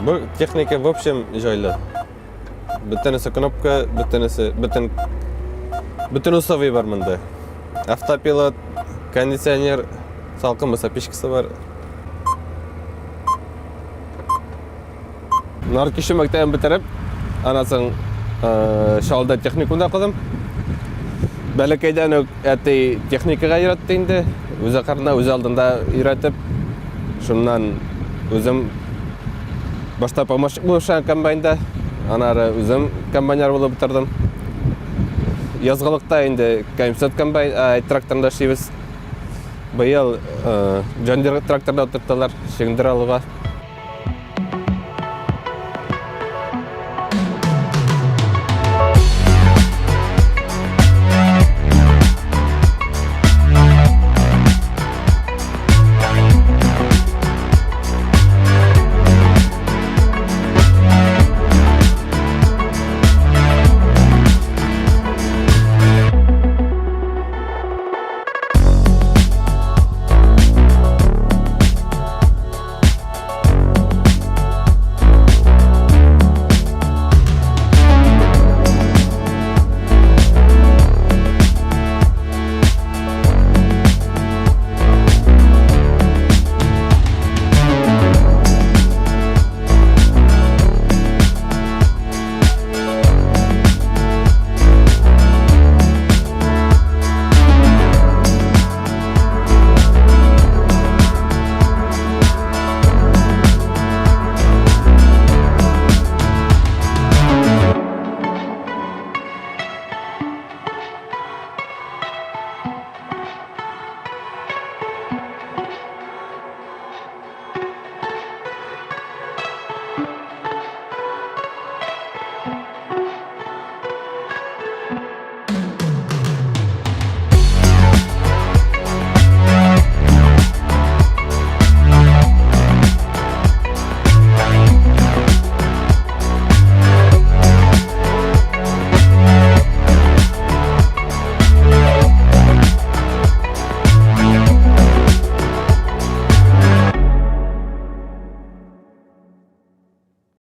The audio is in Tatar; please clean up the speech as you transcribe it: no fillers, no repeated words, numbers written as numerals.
Бу техника в общем җайлы. Бөтенесе кнопка, бөтенесе, бөтен бөтен условия бар монда. Автопилот, кондиционер, салкын булса печкасы бар. Наркишу мәктәбен бетереп, аннан соң Чаллыда техникумда укыдым. Бәләкәйдән үк әти техникага өйрәтте инде. Үзе кырында, үзе алдында өйрәтеп, шуннан үзем башта помощник булып эшләгән комбайнда, аннары үзем комбайнер булып утырдым. Язгылыкта инде КМС комбайн, тракторында эшлибез. Быел John Deere тракторда утырттылар, чөгендер алуга.